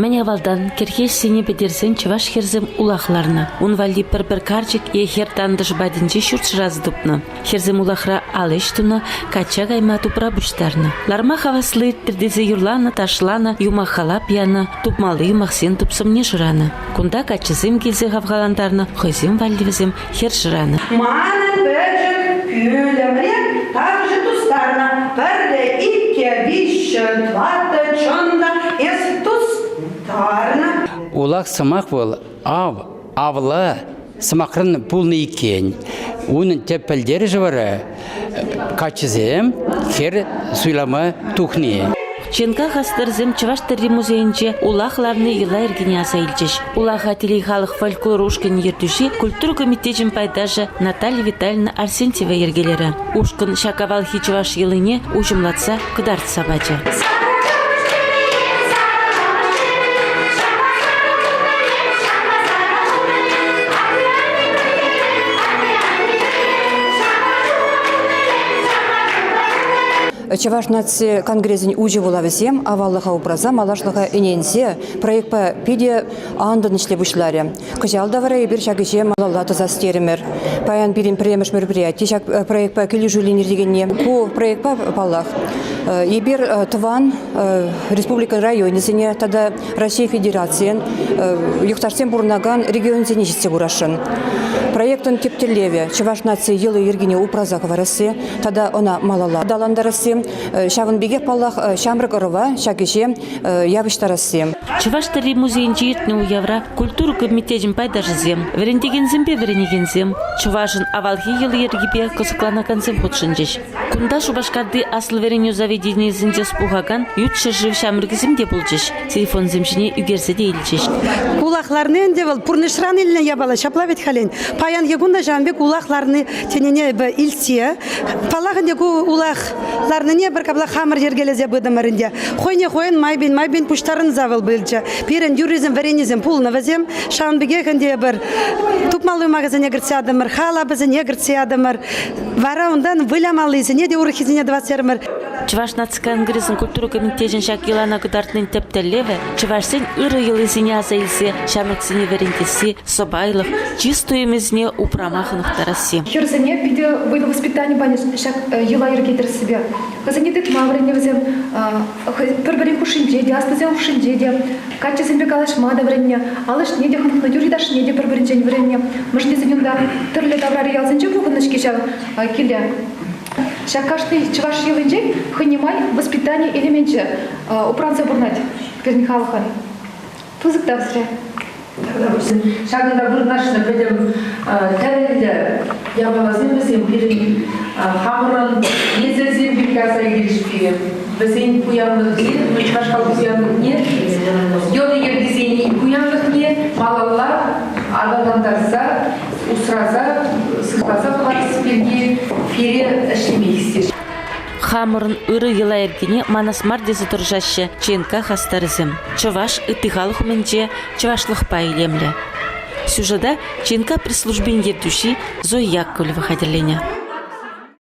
Мӗн авалтан кӗрхи ӗҫсене пӗтерсен чӑваш хӗрсем улах ларнӑ. Ун валли пӗр-пӗр карчӑк е хӗр тантӑш патӗнче ҫурт шыраса тупнӑ. Хӗрсем улахра ал ӗҫ тунӑ, качча кайма тупра пуҫтарнӑ. Ларма хаваслӑ ирттӗр тесе юрланӑ, ташланӑ, юмах-халап янӑ, тупмалли юмахсен тупсӑмне шыранӑ. Кунта каччӑсем килсе хавхалантарнӑ, хӑйсем валли вӗсем хӗр шыранӑ. Манӑн пӗчӗк пӳлӗмре тахӑшӗ тустарнӑ. Пӗрре, иккӗ, виҫҫӗ, тӑваттӑ, чӑн та эс тустарнӑ. Улах сӑмах вӑл ав, авла сӑмахран пулнӑ иккен. Унӑн тӗп пӗлтерӗшӗ вара каччӑсем хӗр суйлама тухни. ЧНК хастарсем Чӑваш тӗрри музейӗнче улах ларни йӑла-йӗркене аса илчӗҫ. Улаха Телей халӑх фольклор ушкӑнӗн ертӳҫи, культура комитечӗн пайташӗ Наталья Витальевна Арсентьева йӗркелерӗ. Ушкӑн ҫак авалхи чӑваш йӑлине уҫӑмлатса кӑтартса пачӗ. Чӑваш наци конгресӗн уҫӑ вулавӗсем аваллӑха упраса малашлӑха ӗненсе проектпа питӗ анлӑн ӗҫле пуҫларӗ. Кӑҫал та вара эпир ҫак ӗҫе малалла тӑсас терӗмӗр. Паян пирӗн пӗрремӗш мероприяти ҫак проектпа килӗшӳллӗн иртекенни. Ку проектпа, паллах, эпир тӑван республикӑн районӗсене тата Раҫҫей Федерацийӗн йӑхташсем пурӑнакан регионсене ҫитсе курасшӑн. Проектӑн тӗп тӗллевӗ чӑваш наци йӑли-йӗркине упраса хӑварасси тата ӑна малалла аталантарасси, ҫавӑн пекех, паллах, ҫамрӑк ӑрӑва ҫак ӗҫе явӑҫтарасси. Чӑваш тӗрри музейӗнче иртнӗ уявра культура комитечӗн пайташӗсем, вӗрентекенсемпе вӗренекенсем, чӑвашӑн авалхи йӑли-йӗркипе кӑсӑкланакансем хутшӑнчӗҫ. Кунта Шупашкарти аслӑ вӗренӳ заведенийӗсенче ӑс пухакан ют ҫӗршыв ҫамрӑкӗсем те пулчӗҫ, телефонсем ҫине ӳкерсе те илчӗҫ. Улах ларни ӗнтӗ вӑл пурнӑҫран илнӗ япала, ҫапла вӗт хален. Паянхи кун та ҫавӑн пек улах ларни тенине эпӗ илтсе, паллах ӗнтӗ ку улах ларнине пӗр капла хамӑр йӗркелесе пытӑмӑр ӗнтӗ. Хӑйне хӑйӗн майпен-майпен пуҫтарӑнса вӑл пулчӗ. Пирӗн юррисем, вӗренисем пулнӑ вӗсем. Ҫавӑн пекех ӗнтӗ эпир тупмалли юмахӗсене кӗртсе ятӑмӑр, халапӗсене кӗртсе ятӑмӑр. Вара унтан вылямаллисене те урӑххисене тӑвас терӗмӗр. Чӑваш наци конгресӗн культура комитечӗн ҫак йӑлана кӑтартнин тӗп тӗллевӗ чӑвашсен ырӑ йӑлисене аса илсе ҫамрӑксене вӗрентесси, сӑпайлӑх, чыс туйӑмӗсене упрама хӑнӑхтарасси. Хӗрсене питӗ вӑйлӑ воспитани панӑ ҫак йӑла-йӗрке тӗрӗссипе. Вӗсене тытма вӗреннӗ вӗсем пӗр-пӗрин хушшинче те, аслисен хушшинче те, каччӑсемпе калаҫма та вӗреннӗ, ал ӗҫне те хӑнӑхнӑ, юрри-ташшине те пӗр-пӗринчен вӗреннӗ. Мӑшӑрӗсен унта тӗрлӗ таврари ялсенче пухӑннӑ-ҫке ҫав киле. Ҫак кашни чӑваш йӑлинчен хӑйне май воспитани элеменчӗ упранса пурӑнать пирӗн халӑхӑн. Пысӑк тав сире. Ҫакӑнта вырнаҫнӑ пӗтӗм тӗрлӗ япаласем вӗсем пирӗн хамӑрӑн несӗлсем пирки аса илӗҫ пире. Вӗсен пуянлӑхне, чӑваш халӑх пуянлӑхне, йӑли-йӗркисен пуянлӑхне малалла аталантарса, усраса, сыхласа хӑварас пирки пире ӗҫлеме хистеҫҫӗ. Хамӑрӑн ырӑ йӑла-йӗркене манас мар тесе тӑрӑшаҫҫӗ ЧНК хастарӗсем. Чӑваш ытти халӑх умӗнче чӑвашлӑхпа илемлӗ. Сюжета ЧНК пресс-службин ертӳҫи Зоя Яковлева хатӗрленӗ.